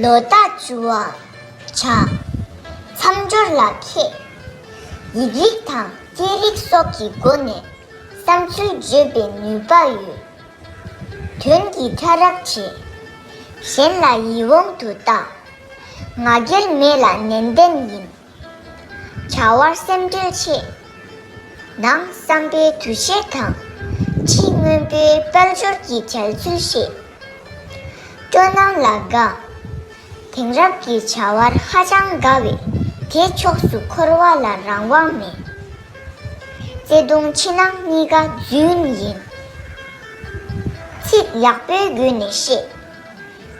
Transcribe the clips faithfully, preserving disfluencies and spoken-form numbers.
ལོ་རྟགས་བཅུ་བ། བྱ། མཚམས་སྦྱོར་ལ་མཁས། ཡིག་རིགས་དང་སྐད་རིགས་སོགས་ཀྱི་སྒོ་ནས་བསམ་ཚུལ་བརྗོད་པའི་ནུས་པ་ཡོད། དོན་གྱི་ཕྲ་རགས་ཆེ། གཞན་ལ་ཡིད་འོང་དུ་ལྟ། ང་རྒྱལ་མེད་ལ་ནན་ཏན་ཡིན། བྱ་བར་སེམས་ཁྲལ་ཆེ། ནང་བསམ་པའི་འདུ་ཤེས་དང་། ཕྱི་སྔོན་པོའི་དཔལ་འབྱོར་གྱི་འཇལ་ཚུལ་ཤེས། སྤྲོ་སྣང་ལ་དགའ། དེང་རབས་ཀྱི་བྱ་བར་ཧ་ཅང་དགའ་བས་དེ་ཕྱོགས་སུ་འཁོར་བ་ལ་རང་དབང་མེད། བརྩེ་དུང་ཕྱི་ནང་གཉིས་ཀ་རྫུན་ཡིན། ཚིག་ཡག་པོའི་བརྒྱུད་ནས་བཤད།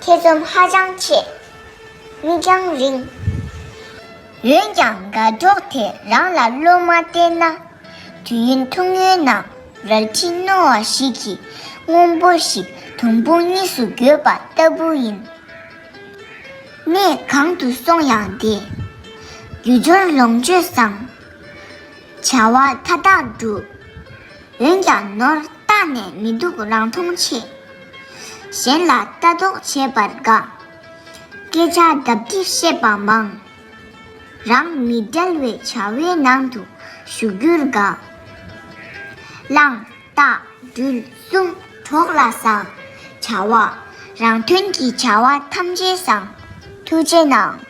ཐེ་ཚོམ་ཧ་ཅང་ཆེ། མིག་རྒྱང་རིང་། འོན་ཀྱང་དགའ་སྤྲོ་དེ་རང་ལ་བློ་མ་གཏད་ན། དུས་ཡུན་ཐུང་ངུའི་ནང་རལ་གྲི་རྣོ་བ་ཞིག་གིས་སྔོན་པོ་ཞིག་དུམ་བུ་གཉིས་སུ་བགོས་པ་ལྟ་བུ་ཡིན། གནས་གང་དུ་སོང་ཡང་བདེ། རྒྱུ་འབྱོར་ལོངས་སྤྱོད་བཟང་། བྱ་བ་མཐའ་དག་འགྲུབ། འོན་ཀྱང་ནོར་བལྟས་ནས་མི་སྡུག་རང་མཐོང་ཆེ། གཞན་ལ་ལྟ་རྟོག་བྱེད་པར་དགའ། སྐད་ཆ་ལྡབ་ལྡིབ་བཤད་པ་མང་། རང་མི་འབྲལ་བའི་བྱ་བའི་ནང་དུ་ཞུགས་རྒྱུར་དགའ། བླངས། བརྟག། འགྲུལ། བསྲུང་། གྲོགས་ལ་བཟང་། བྱ་བ། རང་དོན་གྱི་བྱ་བ་ཐམས་ཅད་བཟང་། ཐུགས་རྗེ་གནང་།